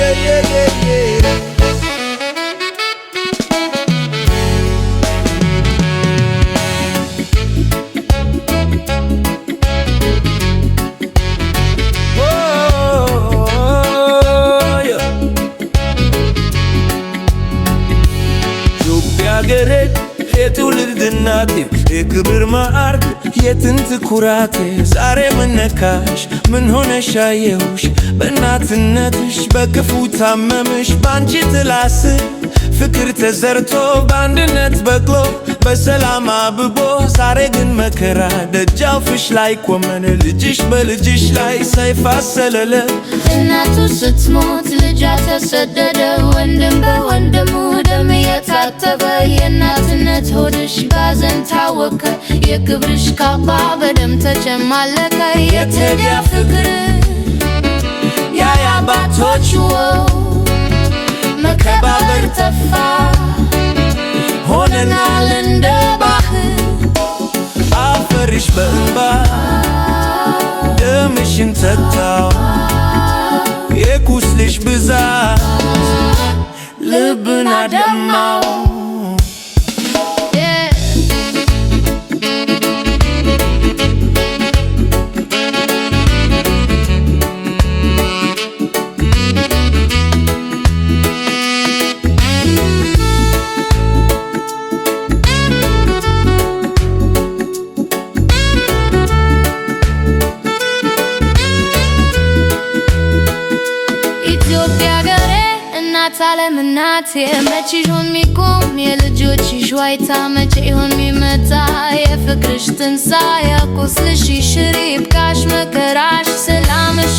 Yeah, yeah, yeah. Oh, yeah. ኢትዮጵያ ሀገሬ፣ የትውልድ እናቴ፣ የክብር ማዕረግ፣ የጥንት ኩራቴ፣ ዛሬ ምን ነካሽ? ምን ሆነሽ አየሁሽ? በእናትነትሽ በክፉ ታመምሽ። ባንቺ ጥላ ስር ፍቅር ተዘርቶ፣ በአንድነት በቅሎ፣ በሰላም አብቦ፣ ዛሬ ግን መከራ ደጃፍሽ ላይ ቆመን። ልጅሽ በልጅሽ ላይ ሰይፍ አሰለለ። እናቱ ስትሞት ልጇ ተሰደደ፣ ወንድም በወንድሙ ደም እየታተበ። የእናትነት ሆድሽ ባዘን ታወከ፣ የክብርሽ ካባ በደም ተጨማለቀ። የት ሄደ ፍቅር፣ ያ የአባቶች መከባበር ጠፋ፣ ሆነናል እንደ ባህር። አፈርሽ በእንባ ደምሽን ተካው፣ የቁስልሽ ብዛት ልብን አደማው። Yeah. ኢትዮጵያ ሀገሬ፣ እናት ዓለም እናቴ፣ መቼ ይሆን የሚቆም የልጆችሽ ዋይታ? መቼ ይሆን የሚመጣ የፍቅርሽ ትንሣኤ? ቁስልሽ ይሽር፣ ይብቃሽ መከራሽ፣ ሰላምሽ